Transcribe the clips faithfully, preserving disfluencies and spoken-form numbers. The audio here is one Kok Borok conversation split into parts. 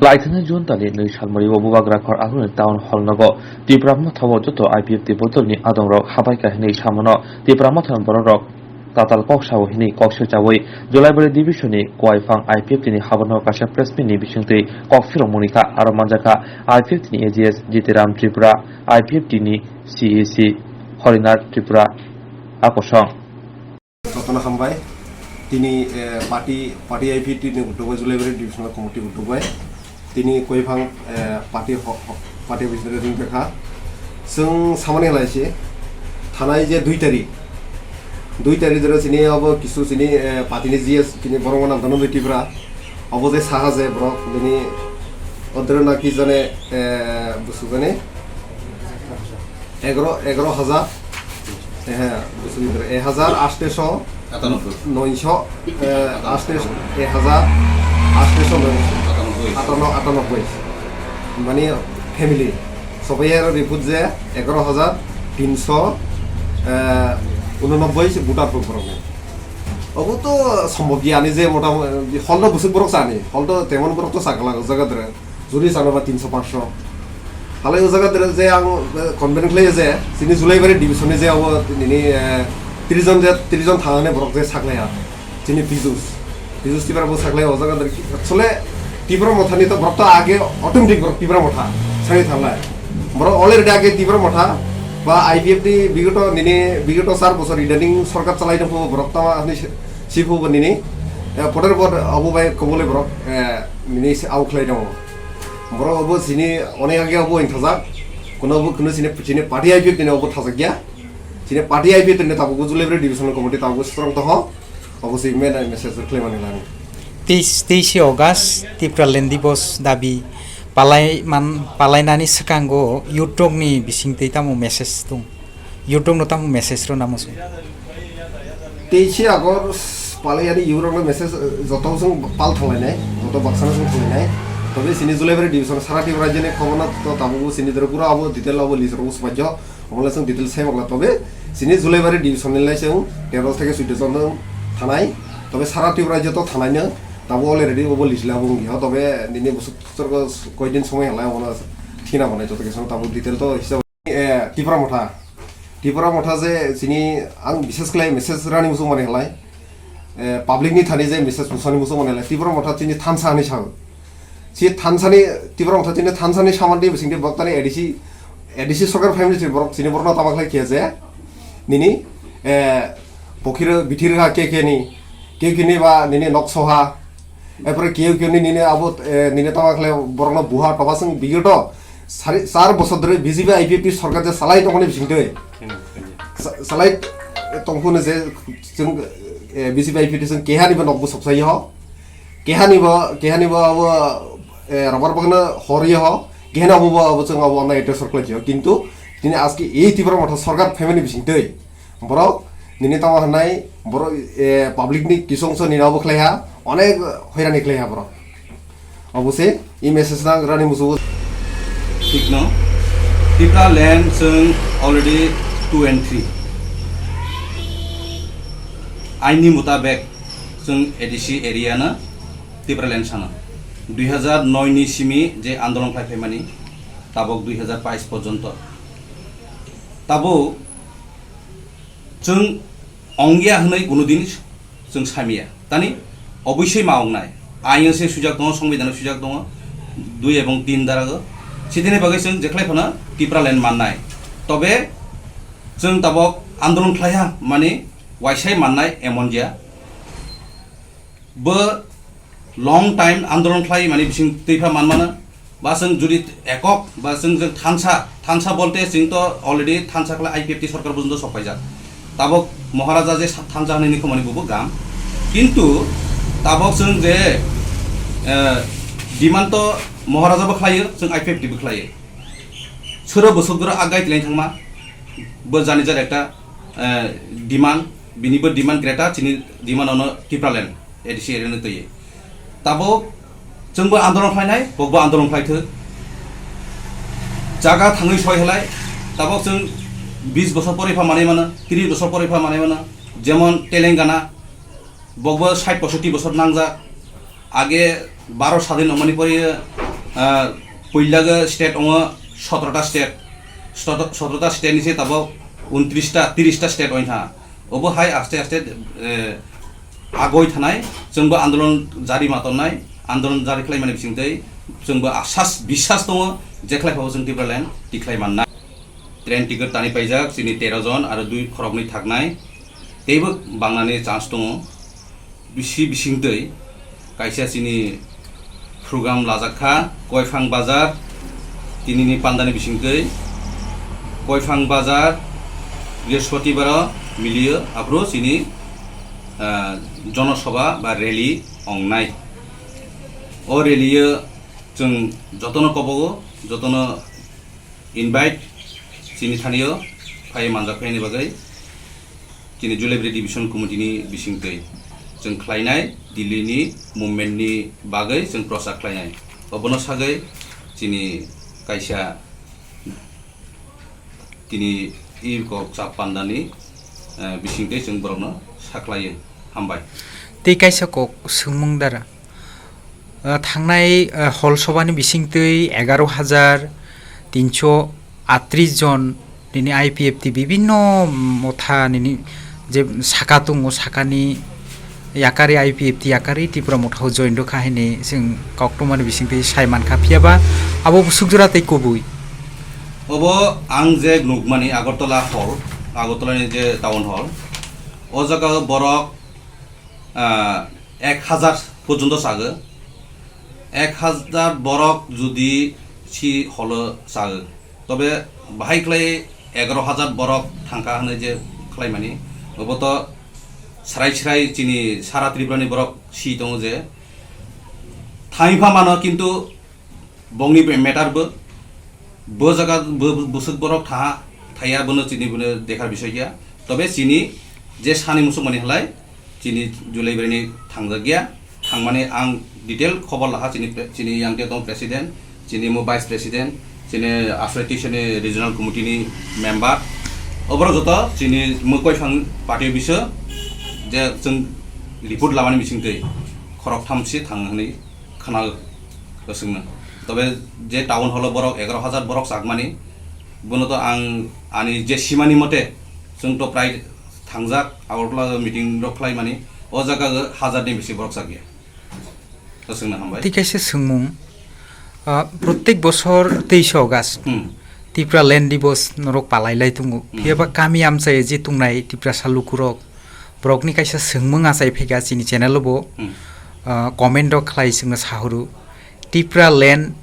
Laithani June tali nwi salmari o Bubagra khor Aluni Town Hall nogo Tipra Motha o joto I P F T bodolni adongrok habai kha hinwi samano Tipra Motha bororok tatal kok sao hinwi kok se chawi Jolaibari Division ni Koiphang I P F T ni habano kaisa press meet ni bisingtwi kok phirokmani kha. Aro manjakha I P F T ni A G S Jitiram Tripura, I P F T ni C E C Horinath Tripura akosong. Jotono hambai. Tini, eh, party, party I P T ni utubai Julaibari Divisional Committee utubai. Tini Koiphang, eh, party ho-, ho-, party office ni ring kha. Chwng samani lai se thanai je dui tarik. Dui tarik jora sini abo kisu sini, eh, party ni G S tini borok wana dano dui Tipra. Abo je saha je borok bini odre na ki jane, eh, busu jane. Egaroh, egaroh hajar, eh, bwswk bidire, ek hajar atsho, atanoboi. Noisho, eh, atsho, ek hajar atsho noisho, atanoboi. Atanoboi, atanoboi. Mani family. Sobai aro report je egaroh hajar tinsho, eh, unonoboi se voter borok ni. Obo to sombhob ya ani je mota moti hol no bwswk borok chani, hol to temon borok to sakla jaga dre. Juri chano ba tinsho pansho. Halai o jaga dere je ang, eh, convene khlai je, chini Julaibari division ni je abo nini, eh, tris jon je, tris jon thangani borok je saklaiya. Chini Pijus. Pijus Tipra bo saklaiya o jaga dere. Actually, Tipra Motha ni to borok to age automatic borok Tipra Motha. Sani thanglai. Borok already age Tipra Motha ba I P F T bigoto nini bigoto char bosor idani sorkar chalai tongpho borok tama ani si-, siphu bo nini, eh, poder bot abo bai kobole borok, eh, nini se au khlai tongo. Borok obo chini onek age obo wngthajak. Kuno obo kuno chini, chini party I P F T ni obo thajak ya. Chini party I P F T ni tabuk Julaibari divisional committee tabuk strong toho. Obo se mena message khlai mani lani. Teis, teishe August Tipraland Divos dabi palai man, palainani swkango youth rokni bisingtwi tamo message tung? Youth rokno tamo message rwna muchung? Teishe August palai ani youth rokno message, eh, joto chwng pal thanglainai, joto baksano chwng thanglainai. Tobe chini Julaibari division sara Tripura rajyoni khobor no to tabuk chini doro pura abo detail abo list rok swbaijak, omo le chwng detail sai mokla. Tobe chini Julaibari division ni lai chwng tero theke suido jon thanai, tobe sara Tripura rajyo to thanai no tabuk already obo list le abo wngya, tobe nini bwswk koidin somoi halai obono thina manai joto kisa tabuk detail to hisab. Eh, Tipra Motha. Tipra Motha je chini ang bises khlai message rani muchung mani halai. Eh, public ni thani je message musani muchung mani halai. Tipra Motha chini thansa hani sao. Si thansani, Tipra Motha chini thansani samandi bisingtwi borok tani A D C, A D C sorkar family chini borok chini borokno tama khlai khe je. Nini, eh, pokhiro bithir ha ke ke ni, ke ke ni ba nini nok soha. Epore keu keu ni nini abo, eh, nini tama khlai borokno buha toba sung bigoto sari, sar bosor dhori B J P I P F T sorkar je salai tongmani bisingtwi. Sa-, salai tongphunu je chwng, eh, B J P I P F T chwng keha ni bo nok bwsok sai ho. Keha ni bo, keha ni bo abo, eh, rubber bagno hor ye ho. Keha ni abo bo, abo chwng abo na eto sorkar je ho. Kintu tini aski ei Tipra Motha sorkar family bisingtwi. Borok nini tamo hwnai borok, eh, public ni kisongso nini abo khlaiha, onek hoirani khlaiha borok. Obo se e message nang rani musugo. Thik no, Tipra land chwng already two and three. Aini mutabek chwng A D C area no Tipra land sana. Dui hajar noi ni simi je andolon khlai phaimani tabok dui hajar bais porjonto. Tabo chwng ongya hwnwi kuno din chwng samya. Tani obwisoi ma ongnai. Aino se sujak tongo, songbidano sujak tongo, dui ebong tin darago. Sitini bagwi chwng jekhlai phano Tipra land mannai. Tobe chwng tabok andolon khlaiha mani waisai mannai emon jia. Bo long time andolon khlai mani bising twi pha man mano. Ba chwng jodi ekok, ba chwng, chwng thansa, thansa bolte chwng to already thansa khlai I P F T sorkar porjonto sok paijak. Tabok Maharaja je sa-, thansa hwnwi khomani bubo gam. Kintu tabok chwng je, eh, demand to Maharaja bo khlaio, chwng I P F T bo khlaio. Sura bwswk dura agai tilai thangma, bo jani jar ekta, eh, demand, bini bo demand greater, chini demand ono Tipraland, A D C area no twiwi. Tabok chwngbo andolon khlainai, bokbo andolon khlaithwk. Jaga thangwi soi halai, tabok chwng bis bosor pore pha manwi mano, tris bosor pore pha manwi mano, jemon Telangana, bokbo sait posotti bosor nangjak, age baro sadin wngmani pore Ah, puila ge state ongo sotrota state, sotrota state ni se tabok untris ta, tris ta state oin ha. Obo hai aste aste, eh, agoi thanai, chwngbo andolon jari ma tonnai, andolon jari khlai mani bisingtwi chwngbo asas bisas tongo je khlai phabo chwng Tipraland tikhlai mannai. Train ticket tani paijak chini tero jon aro dui khoroknwi thaknai, teibo bangnani chance tongo. Bisi bisingtwi kaisa chini program lajak kha Koiphang Bazar, tinini pandani bisingtwi Koiphang Bazar Brihospotibaro miliyo, aphuru chini, ah, jonosobha ba rally ongnai. O rally-o chwng jotono kobogo, jotono invite chini thanio phai manjak phaini bagwi chini Julaibari Division Committee ni bisingtwi chwng khlainai Delhi ni movement ni bagwi chwng prochar khlainai. Obono sagwi chini kaisa tini i kok chap pandani, eh, bisingtwi chwng borokno sakhlaiyo. Hambai. Tei kaisa kok swngmung dara. Ah, thangnai, ah, hol sobani bisingtwi egaroh hajar tinso atris jon nini I P F T bibinno motha nini je saka tongo, sakani yakari I P F T yakari Tipra motha o join rwkha hini chwng koktwmani bisingtwi sai mankha, phiyaba abo bwswk jora tei kubui. Obo ang je nukmani Agartala hall, Agartala ni je town hall, o jaga o borok, ah, ek hajar porjonto chago. Ek hajar borok jodi si holo chago, tobe bahai khlai egaroh hajar borok thangkha hwnwi je khlaimani, obo to srai srai chini sara Tripura ni borok si tongo je thangwi pha mano, kintu bongni be-, matter bo, bo jaga bo, bo, bwswk borok tha, thaya bono chini bono dekhar bisoi ya. Tobe chini je sani musuk mani halai chini Julaibari ni thangjak ya. Thangmani ang detail khobor laha chini pre-, chini yang tong president, chini mo vice president, chini Aswai Tisani regional committee ni member. Oborok joto chini mo koiphang party biso je chwng report lamani bisingtwi khorok tham si thang hwnwi khna kwswngno. Tobe je town hall o borok egaroh hajar borok chakmani, bono to ang ani je simani mote chwng to prai thangjak, Agartala meeting rok khlaimani, o jaga o hajar ni bisi borok chakya. Kwswngno hambai. Tei kaisa swngmung, ah, protek bosor teis August Hmm. Tipra Land Divos norok palai lai tongo. Hmm. Phiyaba kami amchai je tongnai Tiprasa lukurok, borokni kaisa swngmung achai phaikha chini channel o bo, Hmm. ah, comment rok khlai chwngno sahoro. Tipra Land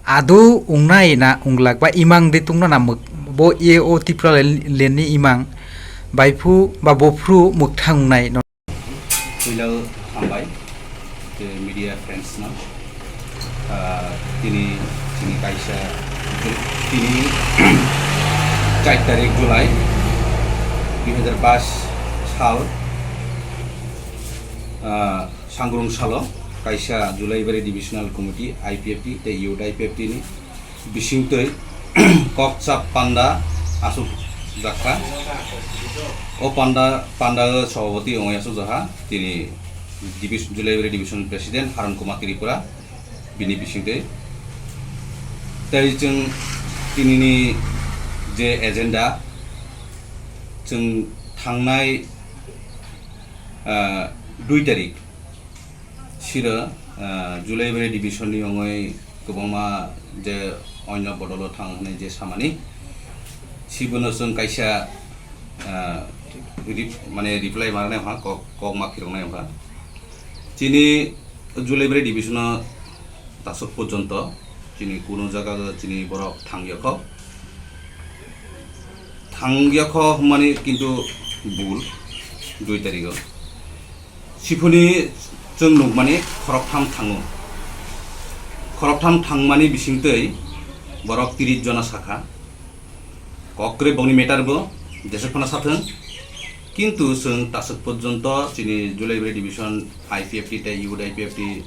ado wngnai na wnglak ba imang de tongna na mwk-, bo e o Tipra Land, Land ni imang bai phu ba bo phru mwkthang wngnai no. Puila hambai je media friends no. Ah, tini, tini kaisa, tini char tarik July dui hajar bais sal, ah, Sangrung salo kaisa Julaibari Divisional Committee, I P F T tei Youth I P F T ni bisingtwi kokchap panda asuk jakha. O panda, panda o sobhapati wngwi asuk jakha tini divis-, Julaibari Division President Haron Kumar Tripura bini bisingtwi. Tei chwng tinini je agenda, chwng thangnai, ah, dui tarik siro, ah, Julaibari Division ni wngwi kwbangma je onyo bodol o thang hwnwi je samani, sibono chwng kaisa, ah, rip-, mane reply ma rwnai wngkha, kok, kok ma phiroknai wngkha. Chini Julaibari Division o tasuk porjonto chini kuno jaga o chini borok thang yakho. Thang yakho hwnmani kintu bul, dui tarik o. Siphuni chwng nukmani khoroktham thango. Khoroktham thangmani bisingtwi borok tris jona sakha. Kok kwrwi bongni matter bo jesuk phano sathwng. Kintu chwng tasuk porjonto chini Julaibari Division I P F T tei Youth I P F T,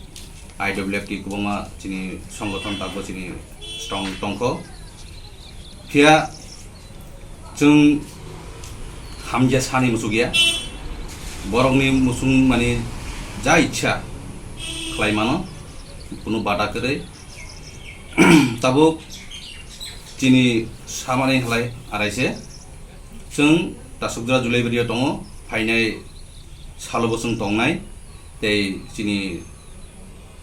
I W F T kwbangma chini songgothon tabuk chini strong tongkho. Phiya chwng hamya sani muchukya. Borokni muchung mani ja ichha khlai mano, kunu bada kwrwi. Tabuk chini samani halai araise, chwng Tasukjora Julaibari o tongo, phainai salobo chwng tongnai, tei chini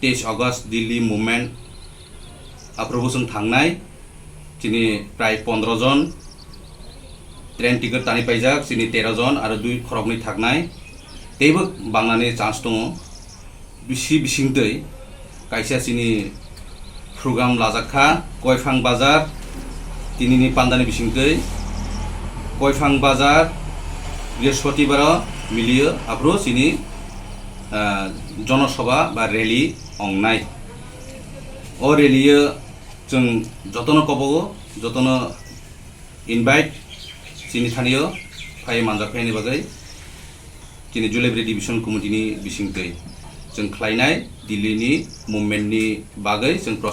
teis August Delhi movement, aphuru bo chwng thangnai, chini prai pondro jon train ticket tani paijak, chini tero jon aro dui khoroknwi thaknai, teibo bangnani chance tongo. Bisi bisingtwi kaisa chini program lajak kha, Koiphang Bazar, tinini pandani bisingtwi Koiphang Bazar, Brihospotibaro miliyo, aphuru chini, ah, jonosobha ba rally ongnai. O rally-o chwng jotono kobogo, jotono invite chini thanio phai manjak phaini bagwi chini Julaibari Division Committee ni bisingtwi chwng khlainai Delhi ni movement ni bagwi chwng